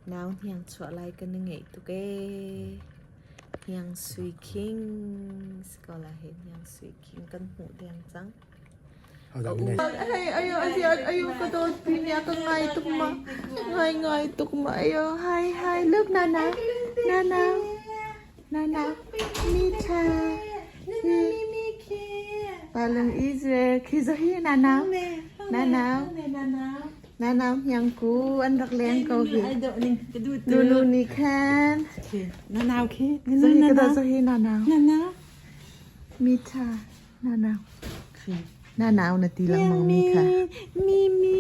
Nau hniang chuah lai kan i ngeih tuk ee. Hniang Sui King si ko lai hi Hniang Sui King kan hmuh deng cang. Hey, ayo, ayo, ayo, ka dawt pi nia ka ngai tuk ma. Ngai ngai tuk ma. Ayo, hi, hi. Look, Nana. Nana. Nana. Mita. Palung Israel. Khizahi, Nana. Nana. Nana, hniang ku an rak leng ko hi. Nunu ni khan. Nana khi. Zahi ka da zahi nana. Nana. Mita. Na nau. Na nau na ti lengmang mi kha. Mi mi.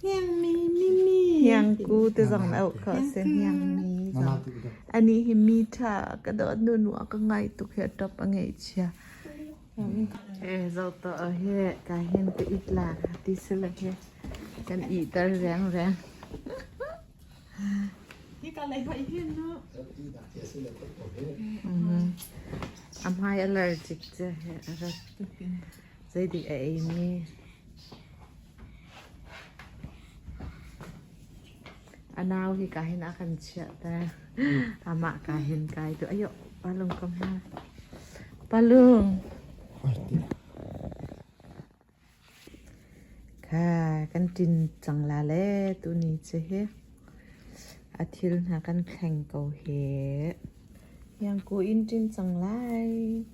Hniang mi mi mi. Hniang ku te zong na auh khawh si hniang mi zong. Ani hi mi tha ka dawt nu nu a ka ngai tuk hi a top a ngeih chia. Eh zo to he ka hin ka it la ti sila he kan i tar reng reng. Hika lei hoi hin no. A hmai allergic cu he a rat. Zeidik a ei mi. A nau hi ka hin a kan chiah te. Amah ka hin kai tu. Ayo, palung kom ha. Palung. Kha kan ṭin cang la le tuni cu hi a thil hna kan thleng ko hih. Iangku in ṭin cang lai.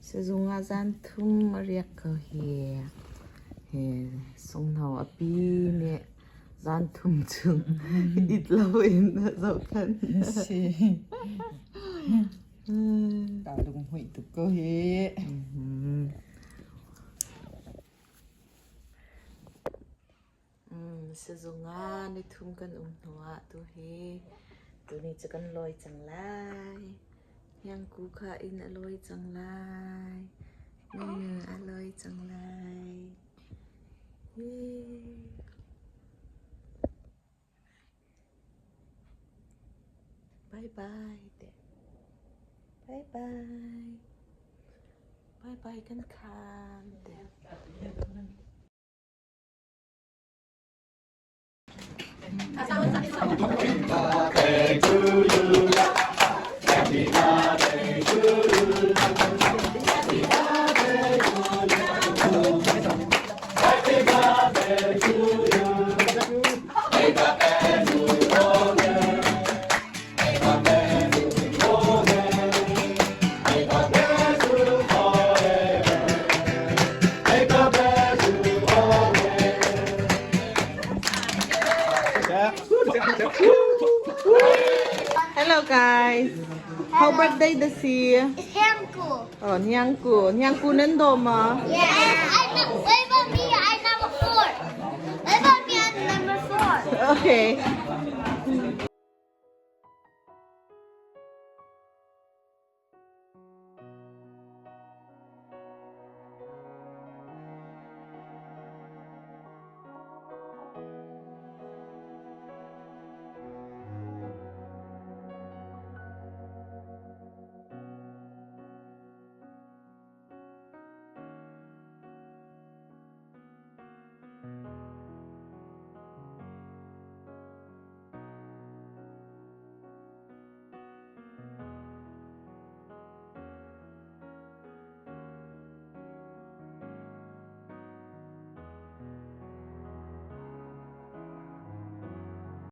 Sizung ah zan thum a riak ko hih. Hi sunghno a pi nih zan thum chung it loin a zohkhenh. Si. Ka lunghmuih tuk ko hih. Sizung ah nithum kan um hnuah tuhi tuni cu kan lawi cang lai. Hniangku kha inn a lawi cang lai. A lawi cang lai. Bye bye te. Bye bye. Bye bye kan khan te. Happy birthday to you. Happy birthday to you. Happy birthday to you. Happy birthday to you. Hello guys. How birthday the si? Hniangku. Oh, Hniangku. Hniangku nan daw ma? Yeah. I'm not, wait for me, I'm number 4. Wait for me, I'm number 4. Okay.